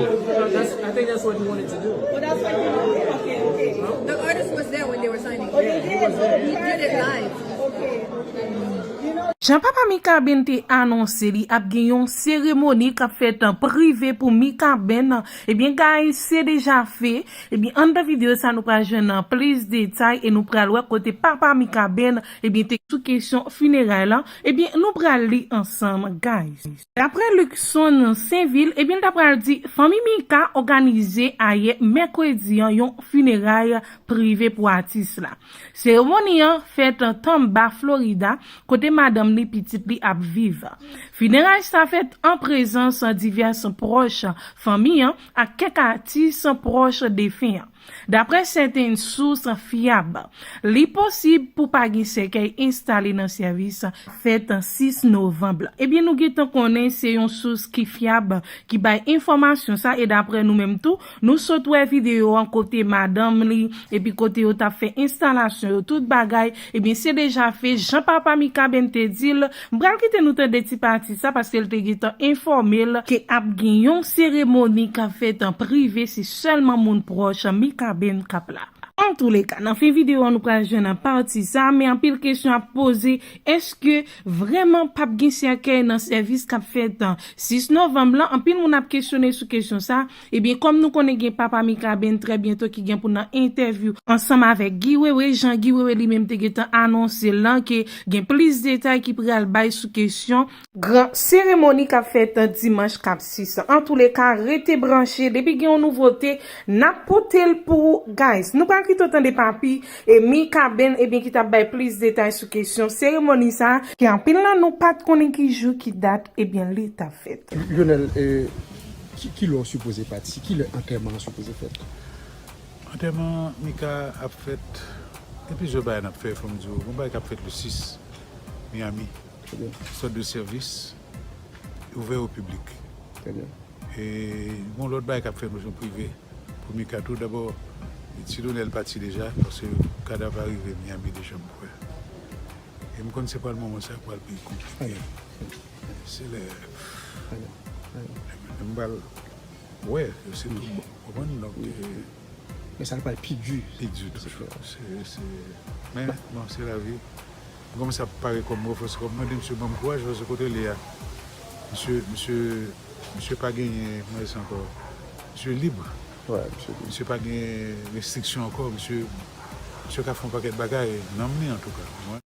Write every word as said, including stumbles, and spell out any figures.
That's, I think that's what he wanted to do. Well, that's what he wanted. Okay, okay. The artist was there when they were signing. Oh, they did? He did it live. Okay, okay. Jan papa Mikaben te anonse li ap gen yon seremoni k ap fèt an prive pou Mikaben. Ebyen, guys, se deja fè. Ebyen, anndan videyo sa, nou pral jwenn plis detay e nou pral wè kote papa Mikaben, ebyen, te sou kesyon fineray lan. Ebyen, nou pral li ansanm, guys. Daprè Luckson Sainvil, ebyen, l ta pral di fanmi Mika òganize ayè mèkredi an yon fineray prive pou atis la. Seremoni an fèt Tampa, Florida, kote madanm li, pitit li ap viv. Fineray sa fèt an prezans divès pwòch fanmi an ak kèk atis pwòch defen an. Daprè sèten sous fyab, li posib pou pa gen sèkèy enstale nan sèvis fèt sis novanm lan. Ebyen, nou gentan konnen se yon sous ki fyab ki bay enfòmasyon sa, e daprè nou menm tou, nou sot wè videyo an kote madanm li, epi kote yo t ap fè enstalasyon yo, tout bagay, ebyen, se deja fè, jan papa Mikaben te di l, m pral kite nou tande ti pati sa, paske l te gentan enfòme l ke ap gen yon seremoni k ap fèt an prive, se sèlman moun pwòch Mikaben k ap la. Antouleka, nan fen videyo an, nou pral jwenn nan pati sa, men anpil kesyon ap poze, èske vrèman p ap gen sèkèy nan sèvis k ap fèt sis novanm lan? Anpil moun ap kesyone sou kesyon sa. Ebyen, kòm nou konnen gen papa Mikaben trè byento ki gen pou nan entèvyou ansanm avèk Guy Wewe, jan Guy Wewe li menm te gentan anonse l lan ke gen plis detay ki pral bay sou kesyon gran seremoni k ap fèt dimanch k ap sis. Antouleka, rete branche. Depi gen yon nouvote, n ap pote l pou ou, guys. Nou pral kite w tande papi e Mikaben, ebyen, ki t ap bay plis detay sou kesyon seremoni sa, ke anpil nan nou pa t konnen ki jou, ki dat, ebyen, li t ap fèt. Lionel, eh, ki, ki lè w sipoze pati? Ki lè antèman an sipoze fèt? Antèman Mika ap fèt, gen plizyè bagay n ap fè, fò m di w. Gon bagay k ap fèt le sis, Miami. Trè byen. Sòt de sèvis ouvè o piblik. Trè byen. E gon lòt bagay k ap fèt nan yon prive pou Mika tou. Dabò, ti Lonèl pati deja, paske kadav la rive Miami deja, m kwè. E m konn se pral moman sa pral pi konplike. Trè byen. Se lè, trè byen, trè byen, m pral wè, se tout bon, w konprann? Donk, wi, eh, men sa l pral pi di. Pi di toujou. Se, se, men, bon, se lavi. M kòmanse ap pare kò m, ranfòse kò m, mande misye ban m kouraj, paske kote l ye a, misye, misye, misye pa genyen, kòman di sa ankò? Misye lib. Wi, misye lib. Misye pa gen restriksyon ankò, misye, misye ka fè yon pakèt bagay, nanm li antouka.